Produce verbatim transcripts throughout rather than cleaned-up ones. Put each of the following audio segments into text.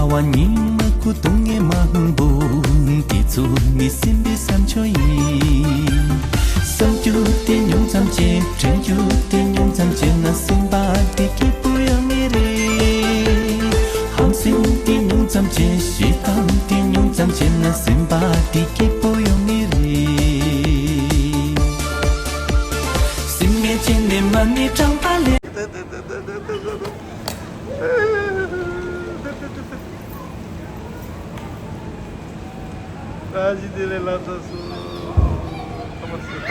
བ་ཉི་མ་ཁུ་དུང་ངེ་མང་པོ། དེ་ཚོ་ནི་སེམས་པའི་བསམ་ཆོས་ཡིན། བསམ་རྒྱུ་དེ་ཉུང་ཙམ་བྱས། དྲན་རྒྱུ་དེ་ཉུང་ཙམ་བྱས་ན། སེམས་པ་དེ་སྐྱིད་པོ་ཡོང་ངེས་རེད། ཧམ་སེམས་དེ་ཉུང་ཙམ་བྱས། ཞེ་སྡང་དེ་ཉུང་ཙམ་བྱས་ན། སེམས་པ་དེ་སྐྱིད་པོ་ཡོང་ངེས་རེད། སེམས་མེད་བྱས་ནས་མ་ཎི་བགྲངས་པ་ལས། ད་ཅི་དེ་ལས་ལབ་ཚར་སོང་། ཐ་མ་སོང་།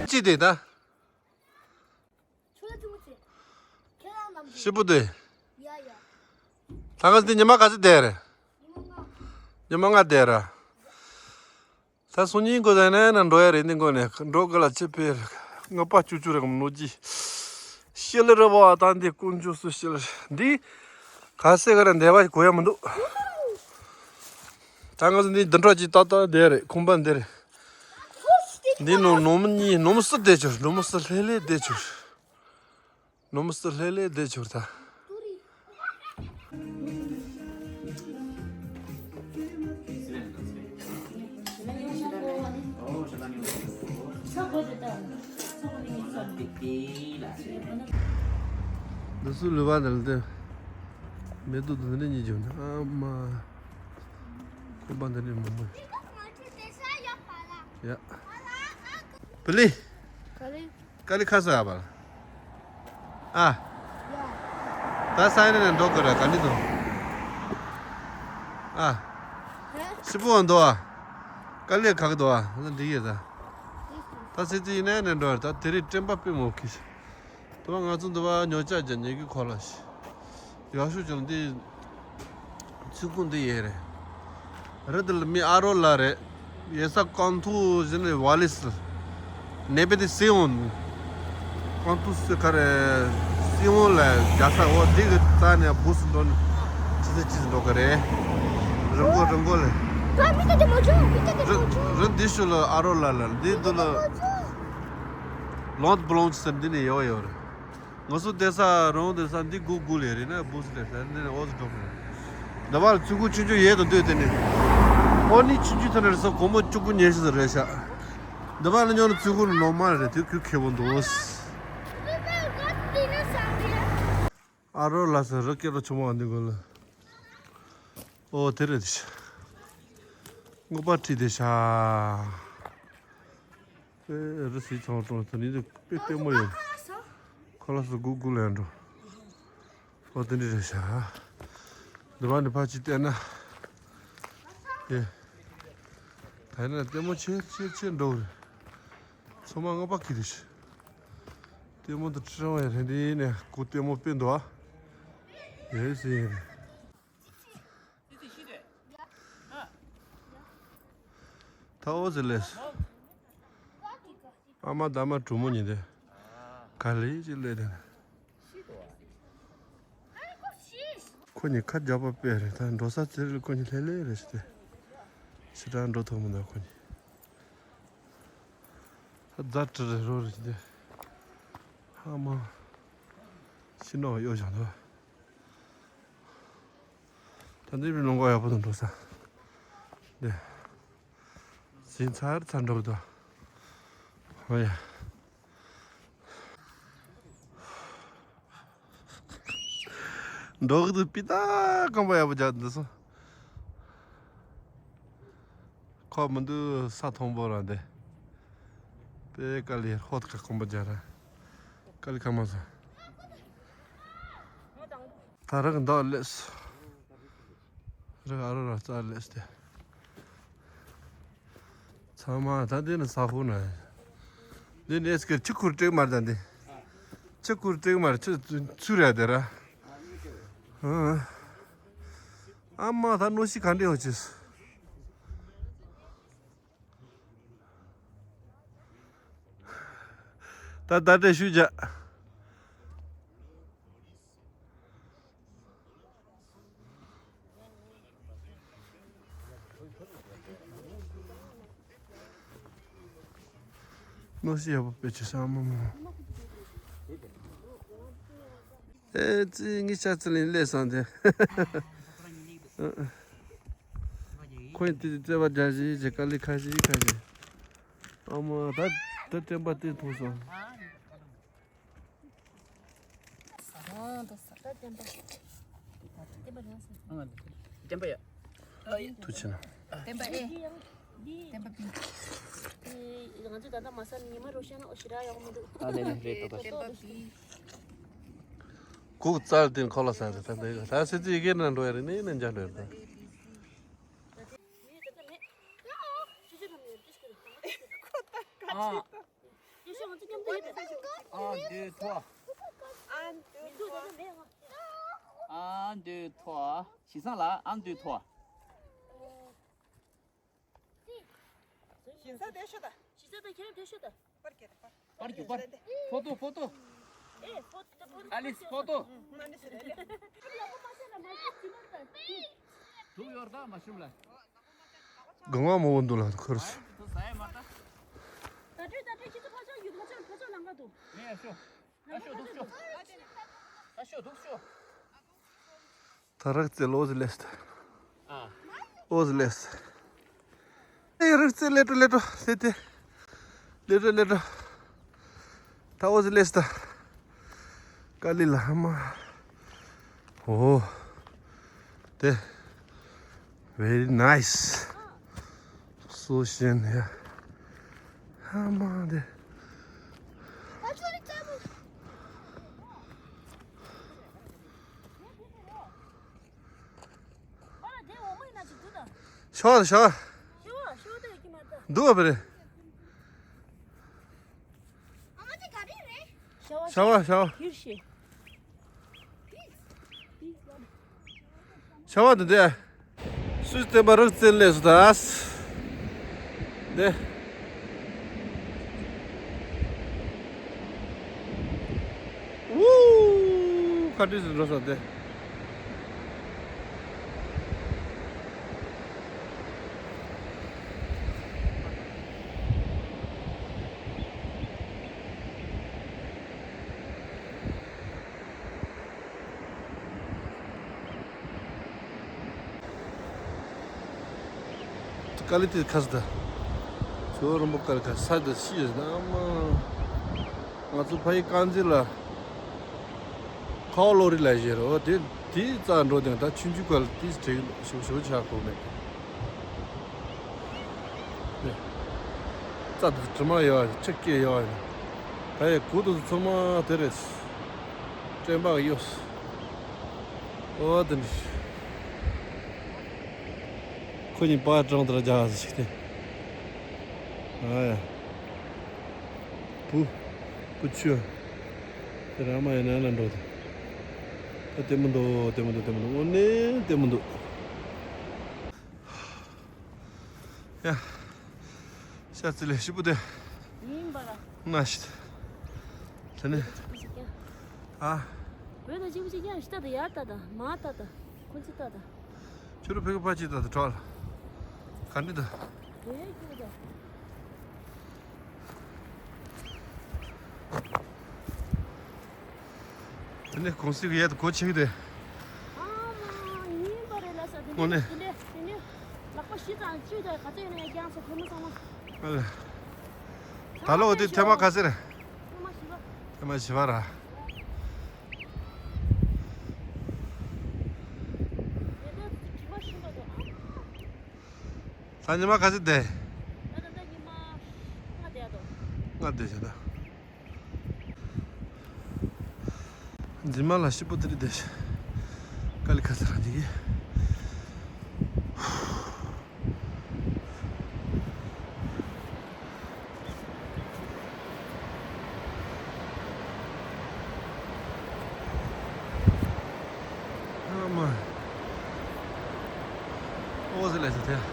ཅི་དེ་ད། ཤི་པོ་དེ། ད་ང་ཚོ་དེ་ཉི་མ་ག་ཚོད་བསྡད་རེད། ཉི་མ་ལྔ་བསྡད་ར། ད་སང་ཉིན་འགོ་ཟེར་ནས་ན་འགྲོ་ཡ་རེད། འདི་འགོ་ནས་འགྲོ་དགོས་ལ་ཅི་ཕེ་ལྔ་པ་བཅུ་བཅུ་རེད་གམ་ནོ་ཅི། ཤི་ལེ་རེད་བ། ད་འདི་དཀོན་མཆོག་སུ་ཤི་ལེ་འདི། ག་སེ་ག་ར་འདས་པ་གོ་ཡ་མི་འདུག་ད་ང་ཚོ་འདི་འདི་འཕྲོ་ཅི་ཏག་ཏག་བསྡད་རེད། ཁང་པ་འདི་རེད། འདི་ནོ་ནོ་མི་གཉིས་ནོ་མི་སུ་བསྡད་ཆོག་ནོ་མི་སུ་ལྷེ་ལྷེ་བསྡད་ཆོག་ནོ་མི་སུ་ལྷེ་ལྷེ་བསྡད་ཆོག་ད། འདི་སུ་ལུས་པ་འདི་ལ་དེ། མེ་ཏོག་འདི་འདྲ་གཉིས་བྱུང་ནས་ཨ་མ། ཁོ་པ་འདི་འདྲ་མང་པོ་ཡོད། ཡ། བི་ལི། ག་ལེ། དཀའ་ལས་ཁག་སོང་ཡ་བ་ལ། ཨ། ད་ས་ཡ་ནས་འགྲོ་དགོས་ར་ག་ནི་དུ། ཨ། ཧྲི་པོ་འདུག་ཨ། དཀའ་ལས་ཁག་འདུག་ཨ། ད་འགྲིག་ཡོད་ད། ད་སི་ཙི་ཡིན་ནས་ནས་འགྲོ་ད་དེ་རིང་སྤྲིན་པ་དཔེ་མོ་ཁི། དུ་བ་ང་ཚོ་འདི་བ་ཉོ་ཆ་རྒྱ་ཉེ་གི་ཁོ་ལ་ཤི། ཡག་ཤོས་ཀྱང་འདི། ཚུལ་ཁུངས་འདི་ཡས་རེད། རི་དེ་ལ་མི་ཨ་རོ་ལ་རེད། ཡས་ས་ཀོང་ཐུ་ཟིན་རེད་ཝ་ལི་སི། ནེ་པེ་དེ་སི་འོན། ཀོང་ཐུ་སི་ཁ་རེ། སི་འོན་ལ་རྒྱ་ས་འོ་འདི་གི་རྩ་ནས་བུ་སུ་འགྲོ་ནི། ཅི་ཟེར་ཅི་ཟེར་འགྲོ་གི་རེད། རི་མགོ་རི་མགོ་ལ། རི་འདི་ཤུ་ལ་ཨ་རོ་ལ་ལ་འདི་འདི་ལ། ལོང་བུ་ལོང་ཅི་ཟེར་འདི་ནས་ཡོ་ཡོ་རེད། ང་ཚོ་བསྡད་ས་རོང་བསྡད་ས་འདི་སྒུག་སྒུག་ལས་རེད་ན་བུ་སུ་ལས་ས་འདི་ནས་འོ་ཟི་འགྲོ་གི་རེད། འདི་བར་ཚུལ་ཁུ་ཆུང་ཆུང་ཡས་དང་ལྟོས་དེ་ནས། ཨོ་ནི་ཆུང་ཆུང་ཐོན་རེད་ས་སྒོར་མོ་བཅུ་དགུ་ཉེར་བཞི་ཟེར་རེད་ཤག་འདི་བར་ལ་ཉོ་ན་ཚུལ་ཁུ་ནོར་མལ་རེད་དེ་ཁུ་ཁེ་བོ་འདུག་ཨ་རོ་ལ་ས་རི་སྐེད་ལ་ཆུ་མོ་འདི་གོ་ལ། ཨོ་དེ་རེད་དེ་ཤག་སྔོ་པ་ཁྲིད་དེ་ཤག་ཨེ་རི་སི་ཚང་གྲོང་ཚོ་ནི་དཔེ་ལྟད་མོ་ཡོད། ཁོ་ལ་སུ་གུ་གུ་ལེན་འགྲོ། ཨོ་དེ་འདྲ་རེད་ཤག་འདི་བ་ནི་ཕ་ཅི་བལྟས་ན། ཨེ། ད་ནི་ལྟད་མོ་ཆེ་ཆེ་ཆེ་འགྲོ་རེད། ཚང་མ་སྔོན་པ་ཁྱི་རེད་ཤག་ལྟད་མོ་དུ་ཁྲི་རང་བའི་རེད་འདི་ནས་གུ་ལྟད་མོ་དཔེ་འདུག་ཨ། ཡོད་སྲིད་ཡིན་རེད། ད་ཨོ་ཟེར་ལས། ཨ་མ་ད་མ་གྲུ་མོ་ཉིན་དེ། ག་ལེ་ཅི་ལས་དེ། ཁོ་གཉིས་ཁ་རྒྱག་པ་དཔེ་རེད། ད་འགྲོ་ས་ཚེ་རིལ་ཁོ་གཉིས་ལྷེ་ལྷེ་རེད་ཤི་དེ། ཕྱི་དྲག་འགྲོ་ཐུབ་མི་འདུག་ཁོ་གཉིས། ད་རྫ་དྲི་རེ་རོ་རེ་ཤི་དེ། ཧ་མ། ཕྱི་ནང་གཡོ་བཞག་འདུག་ད་འདི་བི་ལོང་ག་ཡག་པོ་དང་འགྲོ་ས། འདི། ཟིན་ཚར་ཚར་འགྲོ་གི་འདུག་ཧོ་ཡ། འགྲོ་གི་འདུག་པི་ཏ་རྐང་པ་ཡག་པོ་རྒྱག་འདུག་སོ། ཁོག་མི་འདུག་ས་མཐོན་པོ་ར་འདི། པེ་ཀ་ལི་ཧོད་ཀ་རྐང་པ་རྒྱག་ར། ཀ་ལི་ཁ་མ་ས། ད་རག་འདོག་ལེས། རག་ཨ་རོ་ར་རྩ་ལེས་ཏེ། ཚང་མ་ད་འདི་ནི་ས་ཧུ་ན། འདི་ནི་ཨེ་སི་ཀེ་ཆུ་ཁུར་སྤྲེག་མར་ད་འདི། ཆུ་ཁུར་སྤྲེག་མར་ཆུ་ཚུ་ར་དེ་ར། ཨ་མ་ད་གནོད་ཤི་ག་འདྲེ་ཧོ་ཆིས། ད་ད་ལྟ་ཞུ་བྱ། གནོད་ཤི་ཡག་པོ་དཔེ་ཆེ་ས་མ་མོ། ཨེ་ཙི་ངའི་ཤ་ཚི་ལིན་ལས་སང་དེ། ཁོས་དེ་རྩེ་བ་རྒྱག་བཞིན་བྱེད་དཀའ་ལས་ཁ་ཤས་ཁ་ཤས། ཨ་མ་ད་ད་སྤྲིན་པ་དེ་མཐོང་སོང་། ཨ་ད་ས་ད་སྤྲིན་པ། སྤྲིན་པ་རེད་སོང་། སྤྲིན་པ་ཡ། ཐུགས་ཆེ་ན། སྤྲིན་པ་ཨེ། སྤྲིན་པ་བི། ང་ཚོ་ད་ལྟ་མ་ཟ་ནས་ཉི་མ་རོ་ཤ་ན་ཨོ་ཞི་ར་ཡོང་མི་འདུག་ཨ་ལེ་ལེ་ལེ་ཏོ་ཏོ། སྤྲིན་པ་བི། གུག་རྩལ་དེ་ཁོ་ལ་ཟ་རེད་ད་འདི་ད་སི་ཙི་ཡི་གེ་ན་འགྲོ་ཡ་རེད་ནི་ནི་འཇའ་འགྲོ་ཡ་རེད་ད། ཨ་འདུས་ཐོ། ཨ་འདུས་ཐོ། ཞིང་སང་ལ་ཨ་འདུས་ཐོ། ཞིང་ས་དེ་ཤོད་ད། ཞིང་ས་དེ་ཁྱེད་རང་དེ་ཤོད་ད། པར་གྱི་པར། པར་གྱི་པར། ཕོ་ཏོ་ཕོ་ཏོ། ཨེ་ཕོ་ཏོ་ཕོ་ཏོ། ཨ་ལིས་ཕོ་ཏོ། ཨ་ནི་ཟེར་ལེ། ཁྱེད་ལ་ཕོ་མ་ཤེས་ན་མ་ཤེས་ཅི་མ་ད། དུག་ཡོར་ད་མ་ཤུམ་ལ། གང་བ་མོ་བོ་འདུག་ལ་ཁོར་སོ། དུ་ཟ་ཡ་མ་ད། ད་དྲོད་ད་དྲོད་ཁྱེད་ཚོ་ཕ་ཆོ་ཡུལ་ཕ་ཆོ་ཕ་ཆོ་ལང་ག་འདུག་མེ་ཡ་ཤོ། ཨ་ཤོ་དུག་ཤོ། ཨ་ཤོ་དུག་ཤོ། ད་རག་རྩེ་ལོ་ཟི་ལེས་ད། ཨ། ཨོ་ཟི་ལེས། ཨེ་རག་རྩེ་ལེ་ཏོ་ལེ་ཏོ་ལེ་ཏེ། ལེ་ཏོ་ལེ་ཏོ། ད་ཨོ་ཟི་ལེས་ད། ཀ་ལི་ལ་ཧ་མ། ཨོ། དེ། Very nice. So ཞན་ཡ། ཧ་མ་དེ། ཤོག་ཤོག་འདུག་བ་བེ་རེ། ཤ་བ་ཤ་བ། ཤ་བ་འདི་འདི། སུས་བསྟན་པ་རག་བཙན་ལས་སུ་དག་འདི། ཝུའུ། ཁ་བྲིས་སུ་འགྲོ་ས་འདི། དཀའ་ལས་དེ་ཁ་ས་ད། ཇོ་རོང་པོ་དཀར་ཁ་ས་ད་ཤི་ཡོད་ན་མ། ང་ཚོ་ཕ་ཡི་དཀར་མཛེས་ལ། ཁའོ་ལོ་རི་ལ་བཞེས་རོ་དེ་དེའི་རྩ་འགྲོ་དེང་ད་ཆུང་ཆུང་ག་ལ་དེའི་དྲེག་ཞུ་ཞུ་ཆག་གོ་མེད། རྩ་དེ་དྲི་མ་ཡོད་ཁྲི་སྐྱེས་ཡོད། ད་ཡི་གུ་དུ་ཚོ་མ་དེ་རེད། སྤྲིན་པ་གཡོ། ཨོ་དེ་འདྲ། ཁོ་གཉིས་པ་གྲང་དར་རྒྱག་ཟིག་སྟེ། ཨ་ཡ། བུ། བུ་ཆུ། དེ་ར་མ་ཡ་ན་ན་འགྲོ་དེ། ལྟད་མོ་འདུག་ལྟད་མོ་འདུག་ལྟད་མོ་འདུག་དངོས་གནས་ལྟད་མོ་འདུག་ཡ། ཤ་ཚི་ལས་ཞིབ་པོ་དེ། ཡིན་པ་ལ། ན་ཤི། དེ་ནས། ཅི་ཞིག་ཀྱང་། ཨ། བོད་དང་གཅིག་པ་གཅིག་ཀྱང་ཤི་ད་ད་ཡར་ད་ད་མར་ད་ད་ཁོ་ཚི་ད་ད། ཁྱོད་རང་ཕ་གི་ཕ་གཅིག་ད་ད་གྲོགས་ལ། ག་འདྲི་ད། བོད་ཀྱི་ད། དེ་ནས་གུང་སེང་གི་ཡལ་དུ་གོ་ཆེ་གི་དེ། ཨ་མ་ཡིན་པ་རེད་ལ་ས་དེ་དངོས་གནས། འདྲས་དེ་འདྲས་དེ་འདྲས་ལག་པ་བཞི་དང་བཅུ་དང་ག་ཚོད་ཡིན་ན་ཡང་རྒྱང་སོ་ཁོ་མོ་ཚང་མ། ཨ་ལ། ད་ལོ་དེ་ཐེངས་མ་ག་ཚོད་རེད། ཐེངས་མ་བཞི་པ། ཐེངས་མ་བཞི་པ་ར། རེད་ད་དྲི་མ་ཤིན་པ་དོ་ཨ་མ། ད་ཉི་མ་ག་ཚོད་བསྡད། ད་ད་ད་ཉི་མ་ལྔ་བསྡད་དོ། ལྔ་བསྡད་བྱས་ད། རྫི་མ་ལ་ཤི་པོ་དེ་རིགས་བསྡད་བྱས། དཀའ་ལས་ཁག་ཚ་རང་འཇིག་གི། ཨ་མ། ཨོ་ཟེར་ལས་ཟེར་ཐལ།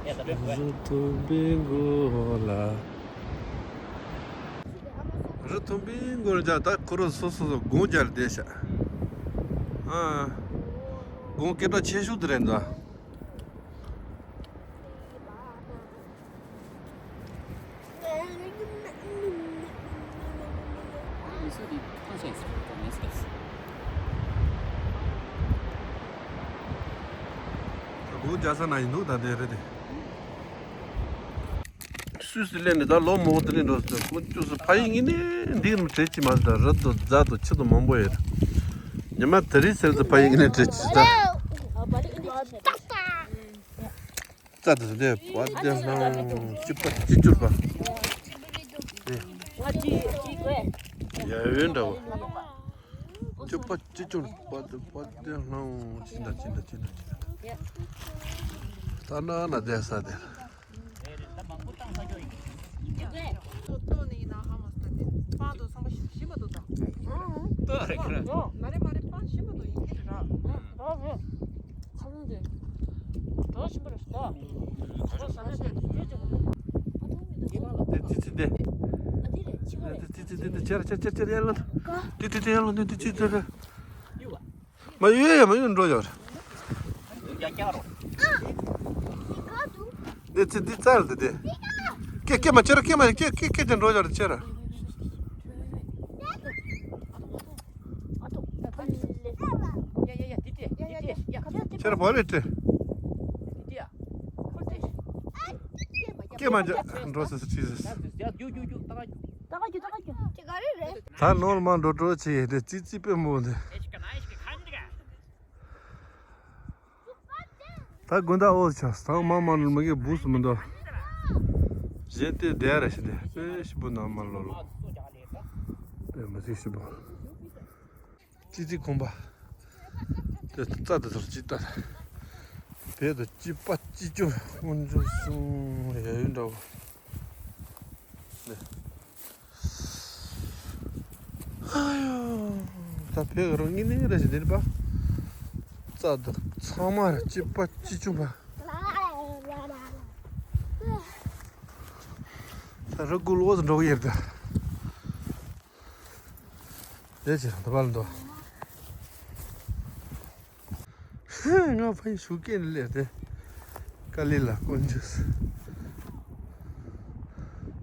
ཡ་ད་ རི་མཐོན་པོའི་མགོ་ལ། རི་མཐོན་པོའི་མགོ་ལ་ད་ཁོ་རང་སོ་སོ་སོ་སྒོ་རྒྱག་བསྡད་ཤག་ཨ། སྒོ་སྐད་གྲགས་ཆེ་ཤོས་དེ་རེད་འདུག་སྒོ་རྒྱག་ས་ན་ཡིན་འདུག་ད་དེ་རེད་དེ། སུད་སི་སླེབས་ནས་ད་ལོ་མང་པོ་དེ་ནས་འགྲོ་ཟེར། ཁོ་ཅུང་ཟད་ཕ་ཡུལ་དངོས་གནས་འདི་རུ་བྲེལ་གྱི་མ་ཟད། རི་དང་རྫ་དང་ཆུ་དང་མང་པོ་ཡོད། ཉི་མ་དེ་རིང་ཟེར་ཚེ་ཕ་ཡུལ་དངོས་གནས་བྲེལ་གྱི་ད། རྩྭ་དེ་ཚོ་དེ་བ་དེ་ལྷང་སྐྱིད་པ་སྐྱིད་སྐྱུར་པ། ཡ་ཡོད་འདྲ་བོ། སྐྱིད་པ་སྐྱིད་སྐྱུར་པ་དེ་བ་དེ་ལྷང་སྐྱིད་འདྲ་སྐྱིད་འདྲ་སྐྱིད་འདྲ་སྐྱིད་འདྲ། ད་ན་ན་བསྡད་ས་དེ། ཏོ་ནི་ཡིན་ན་ཧ་མ་སྟ་དེ། པང་དུ་ཚང་པ་ཞིམ་པ་འདུག་ད། ཏོ་རེ་ཁ་ར། མ་རེད་མ་རེད། པང་ཞིམ་པ་འདུག་ཡིན་གྱི་རེད་ར། ཁ་ལུང་དེ། གྲོ་ཞིམ་པ་རེད་ད། གྲོ་ཟ་ན་ཞིམ་པ་འདུག་ཅེས་ཅེས། དེ་ཙི་ཙི་དེ། དེ་ཙི་ཙི་དེ་དེ་ཆེར་ཆེར་ཆེར་ཆེར་ཡར་ལ། དེ་དེ་དེ་ཡར་ལ་དེ་དེ་ཙི་ཙི་དེ། མ་ཡོད་ཡ་མ་ཡོད་འགྲོ་ཡོད། འདི་ཚེ་འདི་རྩ་ལ་འདི། སྐད་སྐད་མ་ཁྱེར་སྐད་མ་སྐད་སྐད་སྐད་ཅན་འགྲོ་ཡོད་ཁྱེར། ཁྱེར་བོ་ལེ་ཏྲེ། སྐད་མ་འགྲོ་སོ་སོ་ཁྲིས། ད་ག་རྒྱུ་ད་ག་རྒྱུ། ད་ནོར་མ་འགྲོ་འགྲོ་ཆེ་ཡེ་དེ་ཙི་ཙི་པེ་མོ་དེ། ད་དགོན་བདག་ཨོ་ཆ་སང་མ་མ་ནོར་མ་གི་བུ་སུ་མི་འདུག་གཞན་དེ་བསྡད་ར་ཞིག་དེ་དཔེ་ཞིབ་པོ་ནང་མ་ལོ་ལོ། དཔེ་མི་སྲིད་ཞིབ་པོ། ཙི་ཙི་ཁོམ་པ། དེ་རྩ་དེ་ཚོར་ཅི་ལྟ། བེད་དུ་ཅི་པ་ཅི་ཅུ་སྔོན་འཇུག་སུང་ཡ་ཡུན་འདྲ་བོ། ཨ་ཡོ། ད་བེད་རང་ངི་ནི་རེ་ཞིག་འདིར་པ། རྩ་དུ་ཚང་མ་ར་ཅི་པ་ཅི་ཅུ་པ། ད་རི་ཀུ་ལོ་ཟིན་འགྲོ་གི་ཡིན་ད། དེ་ཕྱིར་འདི་པར་འདུག་ང་ཕ་ཡི་ཤུགས་སྐྱེན་ལས་དེ། ཀ་ལི་ལ་ཀོན་ཅུས།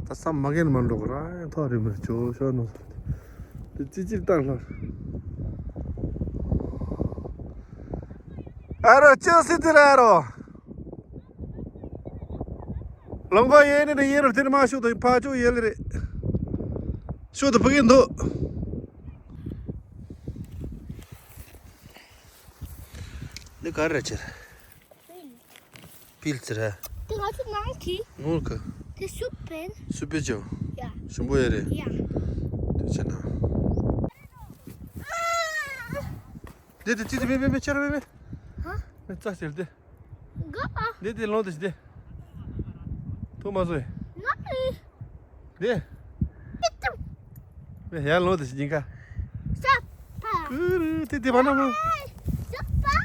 ད་ས་མ་གེན་མ་འགྲོ་གི་ར་ཐོ་རི་མི་ཅོ་ཤོ་ནོ། དེ་ཙི་ཙིར་བཏང་ལྷོར། ཨ་རོ་ཅོ་སི་དི་ར་རོ། ལོང་ག་ཡེ་ནི་ནི་ཡེ་རུ་དེ་ནི་མ་ཤུག་དང་ཕ་ཅོ་ཡེ་ལི་རེད། ཤུག་དང་ཕ་གི་འདུག་འདི་ག་རེ་ཆེར། པིལ་ཙི་ར། དེ་ང་ཚོ་ནང་གི་ནོར་ག་དེ་སུ་པན། སུ་པེ་ཅོ། ཡ། ཞུམ་པོ་ཡེ་རེད། ཡ། དེ་ཆེ་ན། འདི་དེ་ཙི་ཙི་མེ་མེ་མེ་ཆེར་མེ་མེ། ཧ། མེ་ཙ་ཟེར་དེ། ག་ཨ། འདི་དེ་ལོང་དེ་ཞི་དེ། ཐོ་མ་སོ་ཡི། ང་ཨི། འདི། ཨི་ཏམ། མེ་ཡར་ལོང་དེ་ཞི་ཉིན་ཀ་ས་ཕ། ཀུ་རུ་དེ་དེ་བ་ན་མ། ས་ཕ།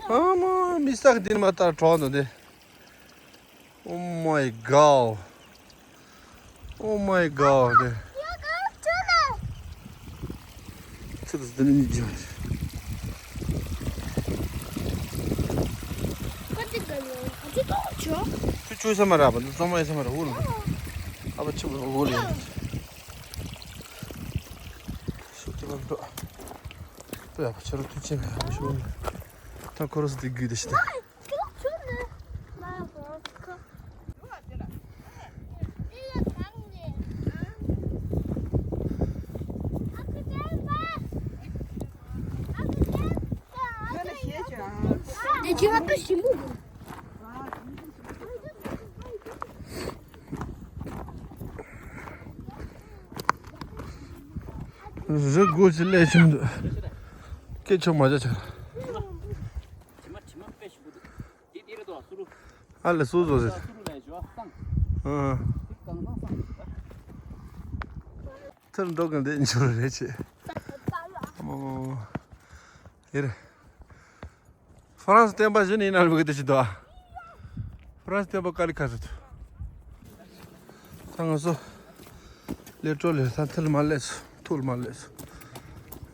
ཨ་མ་མི་ས་གི་འདི་ནི་མ་ལྟར་གྲོགས་འདུག་འདི། Oh my God. Oh my God. ཚེ་དང་ཟླ་ནི་གཉིས་ཀྱང་། ཁྱོད་ཆོས་ས་མ་རག་པ་འདི་ཚང་མ་ཡིན་ས་མ་རག་འུ་ལ། ཨ་ཕ་ཆུ་བ་འུ་ལ་ཡིན། ཤུགས་ཀྱི་བར་འགྲོ། ཏོ་ཡག་པོ་ཆེ་རུ་དུས་ཆེན་ལ་ཡག་པོ་ཞུ་ནི། ད་ཁོ་རོ་སི་དེ་རྒྱུད་དེ་ཤི་ད། རི་སྒོ་ཅིག་སླེབས་བྱུང་འདུག་སྐད་ཆོག་མ་བྱ་ཆ། ཨ་ལེ་སུ་བཟོ་ཟེར། ཨ། ཐེར་འགྲོ་གི་འདི་འབྱོར་རེད་ཆེ། ཨོ། ཡེ་རེད། ཧྥ་རན་སི་བསྟན་པ་བཞི་ནས་ཡིན་ན་ལུག་གི་དེ་ཞིག་འདུག་ཨ། ཧྥ་རན་སི་བསྟན་པ་དཀའ་ལས་ཁག་རེད། ད་ང་ཚོ་ལས་འཕྲོ་ལས་ད་ཐིལ་མ་ལས་སོ། ཐུལ་མ་ལས་སོ།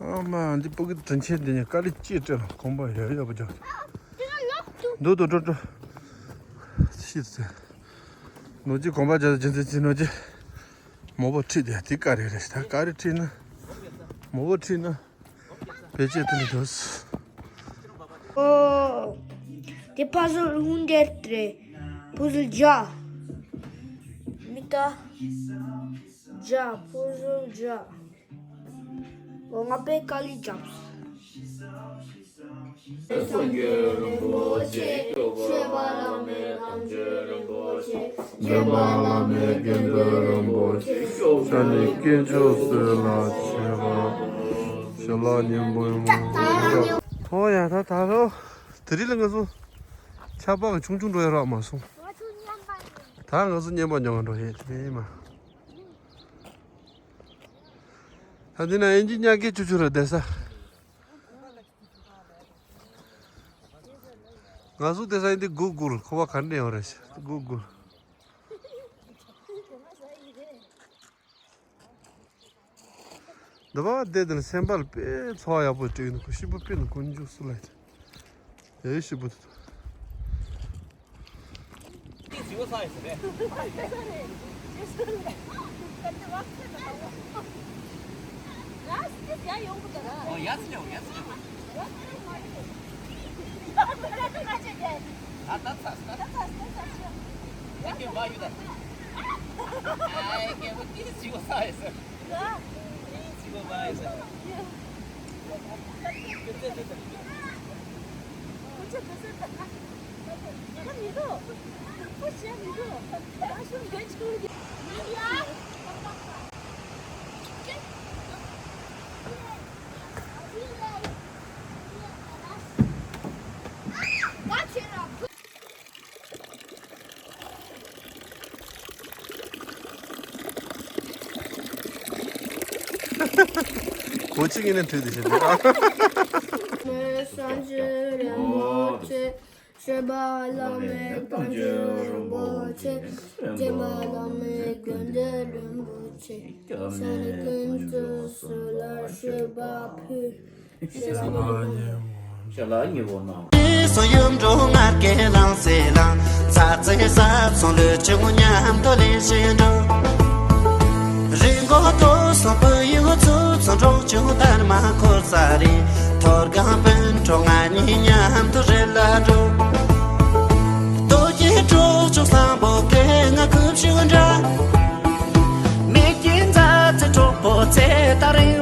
ཨ་མ། འདི་ཕ་གི་དྲིན་ཆེན་འདི་ནས་དཀའ་ལས་ཅི་སྤྲད་ལ་གོམ་པ་ཡག་ཡག་པོ་རྒྱག་འདུག་འདུག་འགྲོ་འགྲོ། ཤི་ཚེ། ནོར་གྱི་གོམ་པ་རྒྱག་རྒྱུ་འཛིན་ཚེ་ནོར་གྱི། མོ་པོ་ཁྲིད་དེ་དེ་དཀའ་རེ་རེད། ད་དཀའ་རེ་ཁྲིད་ན། མོ་པོ་ཁྲིད་ན། བེད་སྤྱད་ཐུབ་མི་འདུག་ཨོ། དེ་puzzle hundred རེད། puzzle བརྒྱ། མི་ལྟ། བརྒྱ། puzzle བརྒྱ། ཨོ། ང་དཔེ་དཀའ་ལས་བརྒྱབ། སངས་རྒྱས་རིན་པོ་ཆེ། སྐྱོབ་པ་བླ་མེད་དམ་ཆོས་རིན་པོ་ཆེ། འདྲེན་པ་བླ་མེད་དགེ་འདུན་རིན་པོ་ཆེ། ཤ་ནི་དཀོན་མཆོག་གསོལ་ལ་མཆོད་པ། ཞལ་ལག་སྙིང་པོའི་ངོ་བོ། ཨོ་ཡ། ད་ད་རོ། དེ་རིང་ལ་ང་ཚོ་ཆར་པ་གི་ཆུང་ཆུང་འགྲོ་ཡ་རག་མ་སོང་། ད་ང་ཚོ་བརྙན་པར་ཉོ་ག་འགྲོ་ཡས་དེ་མ། ད་འདི་ན་ཨིན་ཇི་ཉག་གེ་ཆུ་ཆུ་ར་བསྡད་ས། ང་ཚོ་བསྡད་ས་ཡིན་དེ་གུ་གུལ། ཁོ་བ་ག་འདྲ་ཡོང་རེད་ཤག་གུ་གུལ། འདི་བ་བསྡད་དེ་ནི་སེམས་པ་ལ་དཔེ་ཚོར་བ་ཡག་པོ་སྤྲད་ཡོང་། ཁོ་ཤི་པོ་དཔེ་ནི་དཀོན་མཆོག་གསོལ་ལ་ཡ། དེ་ཤི་པོ་དེ། ཡ་ཡོང་གི་འདུག་ར། ཨོ་ཡ་ཙི་ལེའོ། ཡ་ཙི་ལེའོ། ད་ད་ཚ་ད་ད་ཚ་ད་ཚ་ཡ་ཀེ་བ་ཡུ་ད། ཨའི་ཀེ་བ་ཏི་སི་ཡོ་ས་ཡ་ས། ཏི་སི་ཡོ་ས་ཡ་ས། གོ་ཆི་ངན་ནས་འཐུས་དེ་བྱེད་འདུག་ཨ། སངས་རྒྱས་རིན་པོ་ཆེ། སྐྱོབ་པ་བླ་མེད་དམ་ཆོས་རིན་པོ་ཆེ། འདྲེན་པ་བླ་མེད་དགེ་འདུན་རིན་པོ་ཆེ། ཤ་ནི་དཀོན་མཆོག་གསོལ་ལ་མཆོད་པ་ཕུལ། ཞལ་ལག་མཉེས་པོ། ཞལ་ལག་མཉེས་པོ་གནང་། སོ་ཡུམ་འགྲོ་ངར་སྐད་ལངས་སེ་ལངས། ཚ་ཚེ་ས་ཚོང་ལུས་ཆུང་མཉམ་དུ་ལེན་བཞིན་འགྲོ། རི་མགོ་ཏོ་སོང་བུ་ཡུག་ཚུ་ཚོ་འབྲོག་ཆུང་དར་མ་འཁོར་ས་རེད། ཐོར་སྒང་སྤུན་གྲོགས་ང་གཉིས་མཉམ་དུ་རི་ལ་འགྲོ། ལྟོ་སྐྱེས་གྲོགས་ཆོག་བཟང་པོ་སྐད་ང་ཁུབ་ཤུགས་འདྲ། མིག་གི་མཛའ་བརྩེ་གྲོགས་པོ་ཚེ་ད་རིང་